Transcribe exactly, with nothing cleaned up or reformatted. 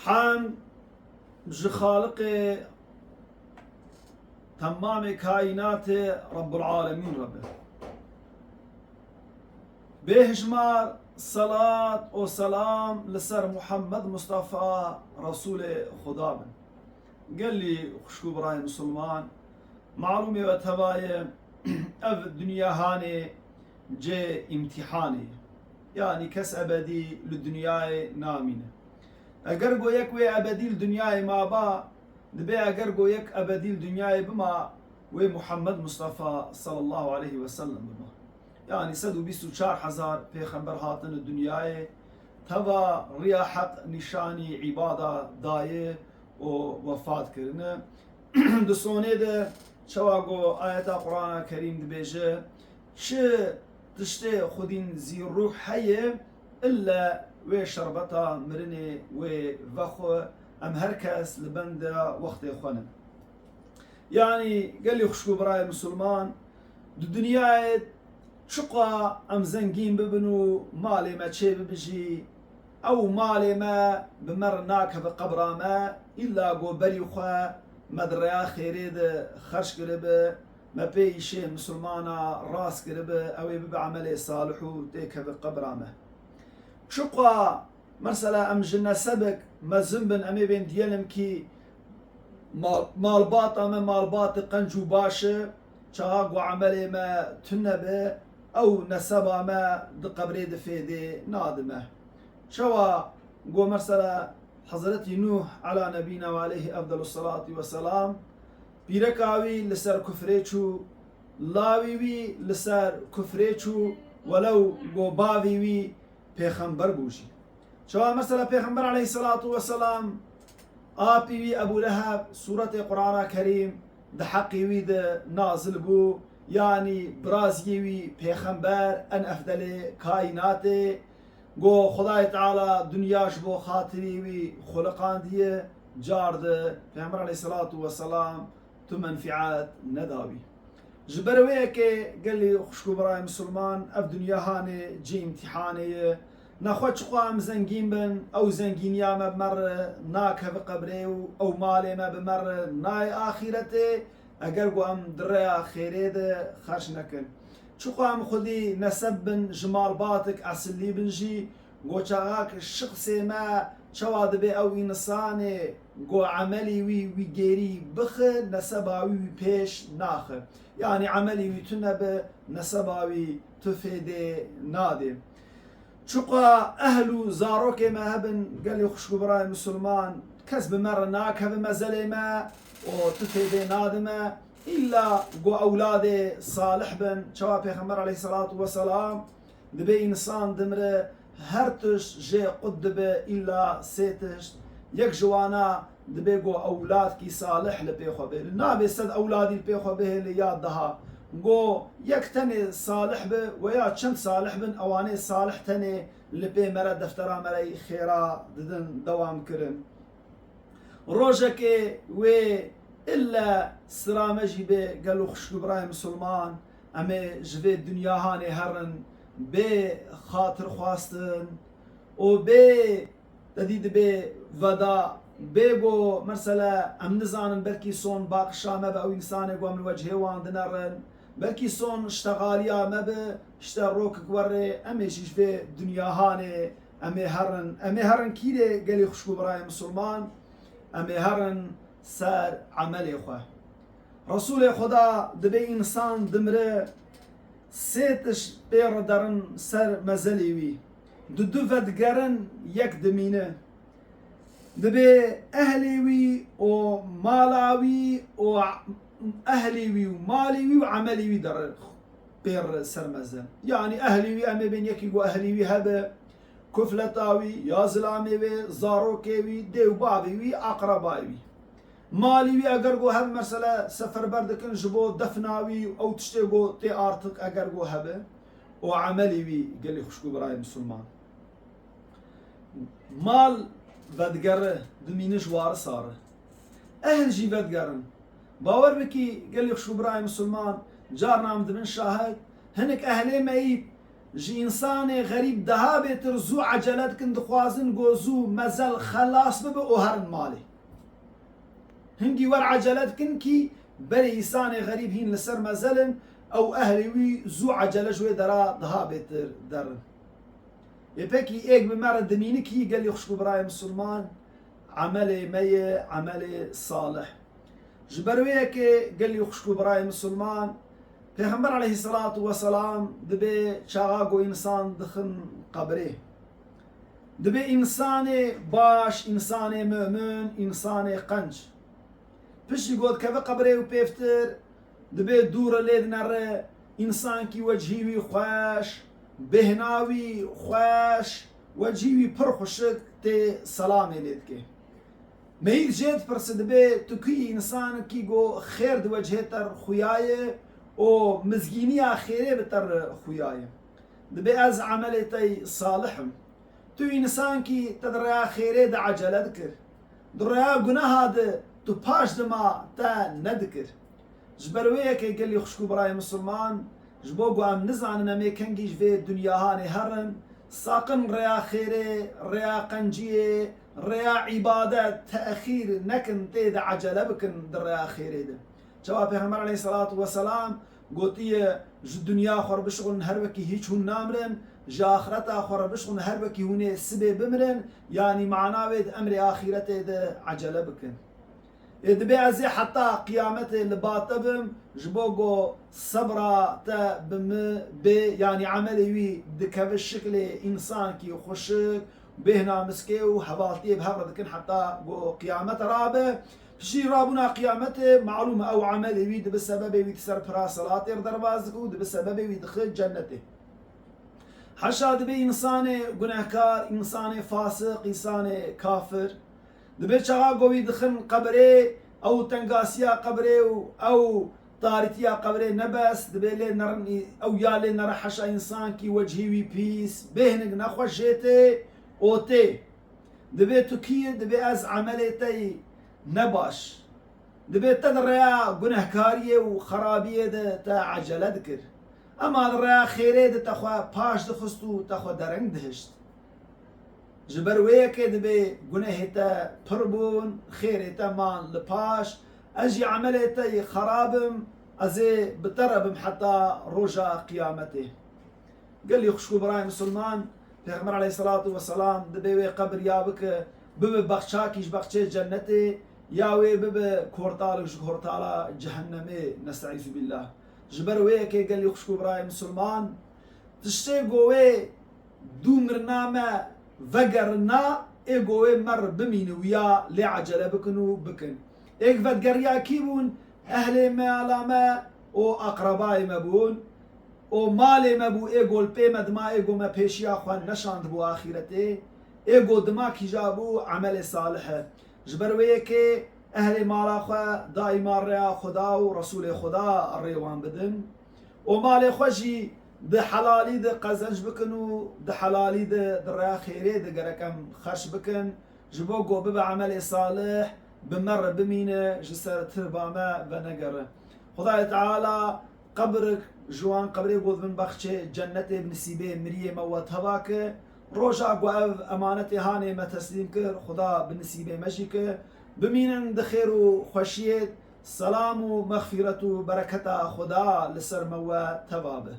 Hemd ji Xaliqê temamê kaînatê Rebbul Alemîn re be. Bêhijmar selat û selam li ser Muhammed Mustafa Resûlê Xuda bin. Gelî xwişk û birayê misilman, malûmê we teva ye, ev dinya hanê cê îmtîhanê ye. Yanî kes ebedî li dinyayê namîne. Eger go yek wê ebedî li dinyayê maba, dibê eger go yek ebedî li dinyayê bima, wê Muhammed Mustafa sallallahu aleyhi ve sellem bima. Yanî sed û bîst û çar hezar pêxember hatine dinyayê, teva riya heq nîşanî îbada daye û wefat kirine. Di sonê de çawa ku ayeta Qur'ana Kerîm dibêje, çi tiştê xwedîn zî ruh heye, ille wê şerbeta mirinê wê vexwe, em her kes li benda wextê xwe ne. Yanî gelî xwişk û birayê misilman, di dinyayê çiqa em zengîn bibin û malê me çê bibe jî, ew malê me bi me re nakeve qebra me, îlla go berî xwe me di rêya xêrê de xerc kiribe, me pê îşê misilmana rast kiribe, ew ê bibe emelê salih û têkeve qebra me. Çiqa mesela em ji nesebek mezin bin, em ê bên diyelim kî mal-, malbata me malbatê qenc û baş e, çaxa ku emelê me tune be, ew neseba me di qebrê de fêdê nadime. Çawa ku mesela Hezretî Nuh ala nebîna ve aleyhî efdelus selati ve selam, pîreka wî li ser kufrê çû, lawî wî li ser kufrê çû, welew ku bavî wî pêxember bû jî. Çawa mesela Pêxember aleyhisselatu vesselam, apî wî Ebû Leheb, sûretê Qur'ana Kerîm di heqî wî de nazil bû, yanî biraziyê wî pêxember, en efdelê kaînatê, go Xwedayê Teala dinya ji bo xatirî wî xuliqandiye, car de Pêxember aleyhisselatu vesselam tu menfîet nedawî. Ji ber wê yekê gelî xwişk û birayê misilman, ev dinya hanê cê îmtîhanê ye. Nexwe çiqo em zengîn bin, ew zengîniya me bi me re nakeve qebrê û ew malê me bi me re nayê axîretê, eger ku em di rêya xêrê de xerc nekin. Çiqo em xwedî neseb bin, ji malbatek esilî bin jî, go çaxak şixsê me çawa dibe ew însanê go emelî wî wî gêrî bixe, neseba wî wî pêş naxe. Yanî emelî wî tune be, neseba wî tu fêdê nadê. Çiqa ehl û zarokê me hebin, gelê xwişk û birayê misilman, kes bi me re nakeve mezelê me û tu fêdê nadime. Îlla go ewladê salih bin, çawa Pêxember aleyhisselatu vesselam dibê însan dimire, her tişt jê qut dibe, îlla sê tişt. Yek ji wana dibê go ewladkî salih li pê xwe bê. Nabê sed ewladî li pê xwe bihêle ya daha. Go yek tenê salih be, weya çend salih bin, ewanê salih tenê li pê me re deftera me re xêra didin dewam kirin. Rojekê wê ille sira me jî bê, gelo xwişk û birayê misilman, em ê ji vê dinya hanê herin bê xatir xwestin û bê, te dî dibê veda, bê go, mesele, em nizanin, belkî son baqişa me be, ew însanê ku em li wecihê wan dinerin, belkî son ştexaliya me be, işte rokik werê, em ê jî ji vê dinya hanê, em ê herin, em ê herin kîrê, gelî xwişk û birayê misilman, em ê herin ser emelê xwe. Resûlê Xweda dibê însan dimire, sê tişt pê re derin ser mezelê wî. Di du vedigerin, yek dimîne. Dibê ehlê wî û mala wî û ehlê wî û malê wî û emelê wî derin pê re ser meze. Yanî ehlê wî, em ê bên yekî ku ehlê wî hebe, kufleta wî, ya zilamê wê, zarokê wî, dê û bavê wî, aqrebayê wî. Malî wî eger go hebe, mesele, seferber dikin ji bo defna wî, ew tiştê go tê artık eger go hebe, û emelî wî, gelî xwişk û birayê misilman. Mal vedigere, dimîne ji warisa re. Ehl jî vedigerin. Bawer bikî, gelî xwişk û birayê misilman, carna em dibin şahid, hinek ehlê me yî Ji însanê xerîb daha bêtir zû ecele dikin, dixwazin go zû mezel xelas bibe û herin malê. Hingî wer ecele dikin kî berê însanê xerîb hîn li ser mezel in, ew ehlê wî zû ecele ji wê dera daha bêtir derin. Ê pekî êk bi me re dimîni kî gelî xwişk û birayê misilman, emelê me ye, emelê salih. Ji ber wê yekê gelî xwişk û birayê misilman, Pêxember aleyhisselatu vesselam dibê çaxa ku însan dixin qebrê. Dibê însanê baş, însanê mumin, însanê qenc. Piştî ku dikeve qebrê û pêvtir, dibê dû re lê dinere, însankî wecihî wî xweş, bêhna wî xweş, wecihî wî pir xwişik tê selamê lê dike. Meyît jê dipirse dibê tu kî yî? Însankî go xêr di wecihê te re xuya ye û mizgîniya xêrê bi te re xuya ye. Dibê ez emelê te yî salih im. Tu însankî te di rêya xêrê de ecele dikir. Di rêya guneha de tu paş dima te nedikir. Ji ber wê yekê gelî xwişk û birayê misilman, ji bo ku em nizanin em ê kengî ji vê dinya hanê herin, saqin rêya xêrê, rêya qenciyê, rêya îbadet texîr nekin, tê de ecele bikin di rêya xêrê de. Çawa Pêxember aleyhisselatu vesselam gotiye, ji dinya xwe re bişixulin her wekî hîç hûn namirin, ji axireta xwe re bişixulin her wekî hûn ê sibê bimirin, yanî mana wê di emrê axîretê de ecele bikin. Ê dibê ez ê heta qiyametê li ba te bim, ji bo ku sebra te bi min bê, yanî emelê wî dikeve şiklê însankî xwişik, bêhna miskê û hevaltiyê bi hev re dikin heta ku qiyamet rabe. Piştî rabûna qiyametê, malûm e ew emelê wî dibe sebebê wî di ser pira selatê re derbas dike û dibe sebebê wî dixe cennetê. Heşa dibê însanê gunehkar, însanê fasiq, însanê kafir. Dibê çaxa ku wî dixin qebrê, ew tengasiya qebrê û ew tarîtiya qebrê ne bes, dibê lê nerin, ew ya lê nere heşa însankî wecihî wî pîs, bêhnik nexweş jê tê û tê. Dibê tu kî yî? Dibê ez emelê te yî ne baş. Dibê te di rêya gunehkariyê û xerabiyê de te ecele dikir. Ema di rêya xêrê de te xwe paş dixist û te xwe dereng dihişt. Ji ber wê yekê dibê gunehê te pir bûn, xêrê te man li paş. Ez jî emelê te yî xerab im, ez ê bi te re bim heta roja qiyametê. Gelî xwişk û birayê misilman, Pêxember aleyhisselatu vesselam dibê wê qebir ya bike, bibe baxçakî ji baxçeyê cennetê, ya wê bibe kortalek ji kortala cehennemê, nestaizu billah. Ji ber wê yekê gelî xwişk û birayê misilman, tiştê ku wê dû mirina me vegerina, ê ku wê me re bimîne û ya lê ecele bikin û bikin. Êk vedgeriya kî bûn? Ehlê mala me û aqrebayê me bûn. û malê me bû, ê go li pê me dima, ê go me pêşiya xwe neşandibû axîretê, ê go dima kîja bû emelê salih e. Ji ber wê yekê ehlê mala xwe daîma rêya Xuda û Resûlê Xuda rê wan bidin û malê xwe jî di helalî de qezenc bikin û di helalî de di rêya xêrê de gerek em xerç bikin. Ji bo ku bibe emelê salih, bi me re bimîne, ji ser tirba me venegere. Xwedayê Teala qebrik ji wan qebrê ku dibin baxçê cennetê bi nisîbê miriyê me we teva ke. Roja ku ev emanetê hanê me teslîm kir, Xuda bi nisîbê me jî ke. Bimînin di xêr û xweşiyê, selam û mexfîret û bereketa Xuda li ser me we teva be.